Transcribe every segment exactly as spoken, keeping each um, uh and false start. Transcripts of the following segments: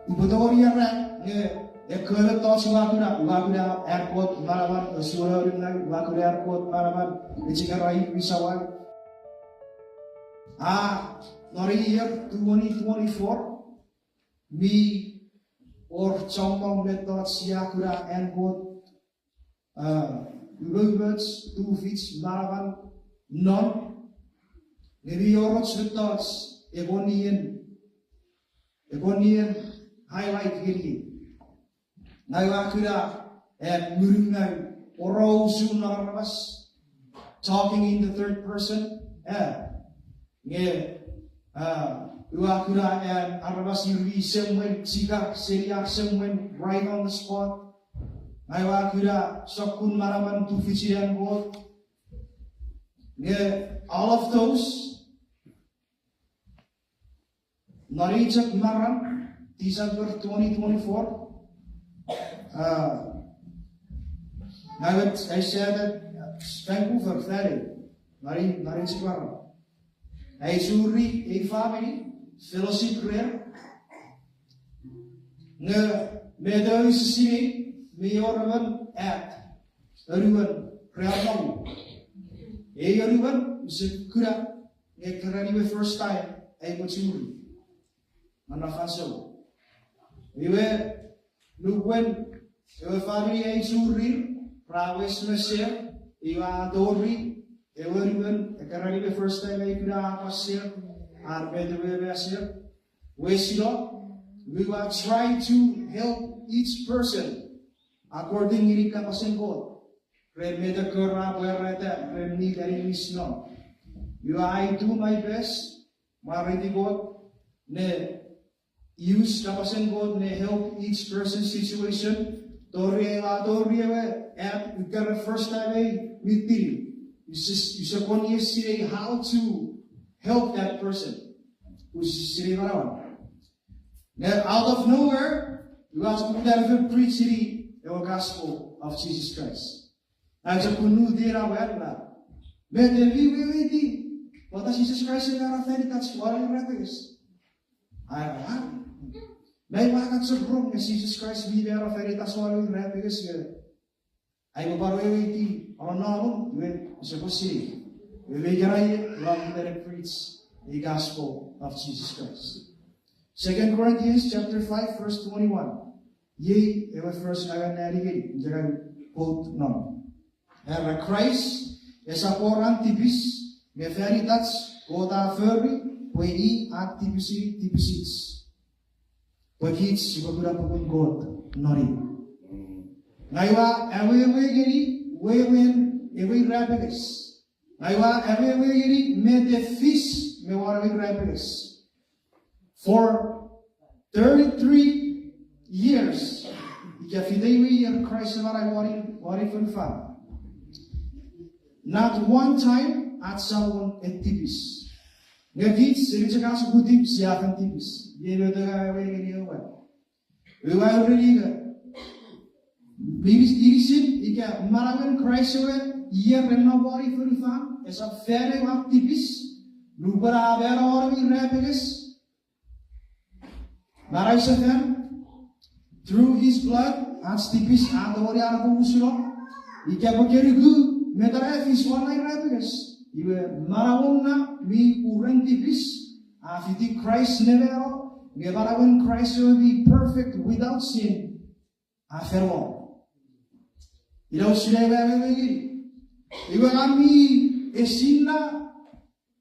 Upwe tongeni era nge ekkewe mettoch ua kuna, ua kuna an Kot manaman, asuononunau, ua kuna an Kot manaman, echikara i wisawau. A, non ei ier twenty twenty-four, mi wor chommong mettoch sia kuna an Kot, a, umoumoch, tufich, manaman, non, nge mi wor och mettoch epwe nien, epwe nien highlight ngeniei. Ngang ua kuna an ngunungau, oro usun non aramas, talking in the third person, a, nge, a, ua kuna an aramas ir mi semwen, chikar seni ar semwen, right on the spot. Ngang ua kuna sokkun manaman tufichin an Kot. Nge all of those, non ei chok maram, December twenty twenty-four, a, ngang ua, I sat at Vancouver, Valley, non ei, non ei chok maram. Ai churi ei famini, fellowship rer, nge met ua sinei, mi wor emon at, anuon, rer nongu. Ei anuon, use kuna, nge keran ewe first time ai upwe churi non na fansoun. Iwe, nupwen ewe famini ai churir, ra wes me share, iwe a tori ewe anuon, ekkeran ewe first time ai kuna a share, ar met ewe a share, wesilo, we were trying to help each person according ngeni kapasen Kot, ren met ekkewe ra pwarata, ren mi kan inis non. Iwe I do my best, mwareiti Kot, ne use kapasen Kot ne help each person's situation. Tori ewe, tori ewe at, ekkena first time ai mi tini. Use, use kon iei sinei how to help that person. Use sinei manauan. Nge out of nowhere, iwe ua chok poputa ne fen preach-ini ewe gospel of Jesus Christ. Ai chok pun nuti ena mwan na, met mi weweiti pwata Jises Kraist a mano fan itach won ewe irapenges? Ai, a, mei ua kan chok rong nge Jises Kraist mi mano fan itach won ewe irapenges nge ai upwe pwan weweiti, a, non, iwe, use pwan sinei. Iwe mei kan ai, ua poputa ne preach the gospel of Jesus Christ. Second Corinthians chapter five, verse twenty-one. Iei ewe verse ngang ua nani ngeni, ika quote non. Era, Kraist esap wor an tipis, nge fan itach Kot a fori pwe i a tipisi tipisich, pwe kich sipwe kuna pungun Kot non i. Ngang ua awewe ngeni wewen ewe irapenges. Ngang ua awewe ngeni met e fis me won ewe irapenges. For thirty-three years, ika fite we ier Kraist a manau won ei fonufan, not one time ach Samon e tipis. Nge kich seni chok ach kutip sia fen tipis. Iei met ngang ua awewe ngeni ewe. Ua ereni nge, inisin ika manauen Kraist ewe ier e nom won ei fonufan esap fan ewe a tipis, nupwen a mano won ewe irapenges, manausefan, through his blood, ach tipis a tongeni an epwe musuno, ika pwe ke nuku met a fis won ewe irapenges. Iwe manauom na mi uren tipis, a fiti Kraist ne mano, nge manauen Kraist ewe mi perfect, without sin, a fen won. Ina usun ewe awewe ngeni. Iwe ngang mi esinna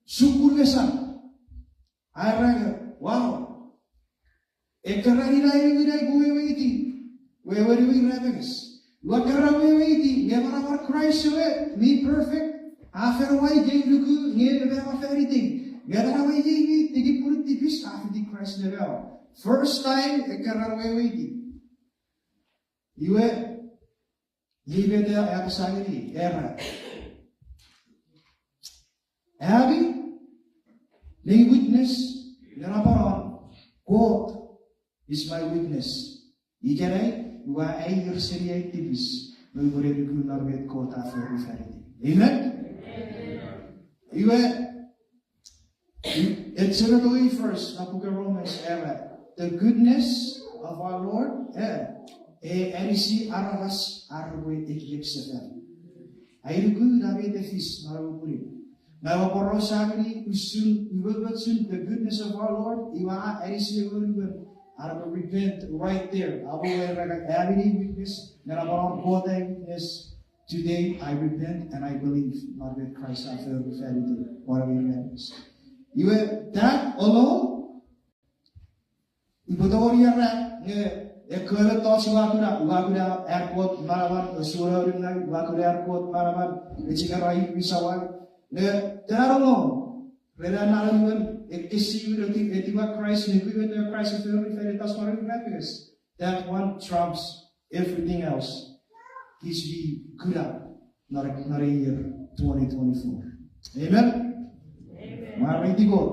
sukun mesan. Ai era, wow. Ekkena ina ewe ina upwe weweiti, wewen ewe irapenges. Ua keran weweiti nge manauen Kraist ewe mi perfect, a fen won, ika nuku nge mano fan itei. Nge manauen iei mi tiki pun tipis, a fiti Kraist ne mano. First time ekkena weweiti. Iwe, iei met a apasa ngeni, era, ami nei witness, nge napanapan, God is my witness. Ikenai ua aier seni ai tipis me upwe ne nuku non met Kot a fori fan itei. Amen? Iwe, echeno tongei verse non puken Romans era, the goodness of our Lord, eh, e anisi aramas ar repwe ekiek sefan. Ai nuku ina met e fis non ewe pwinin. Ngang ua poraus ngeni usun, umoumochun the goodness of our Lord, iwe a anisi ewe anuon, ar repwe repent right there. Awewe ra kan amini witness, nge ra pwan wor Kot ai witness. Today I repent and I believe non met Kraist a fori fan iten won ewe irapenges. Iwe, that alone, upwe tongeni era nge ekkewe mettoch ua kuna, ua kuna an Kot manaman, esuono nunai, ua kuna an Kot manaman, echikara i mi samau. Nge that alone, ren an anuon ekkesiwin etiwa Kraist, nuku met ewe Kraist a fori fan itach won ewe irapenges. That one trumps everything else kich mi kuna non, non ei year twenty twenty-four. Amen? Mwareiti Kot.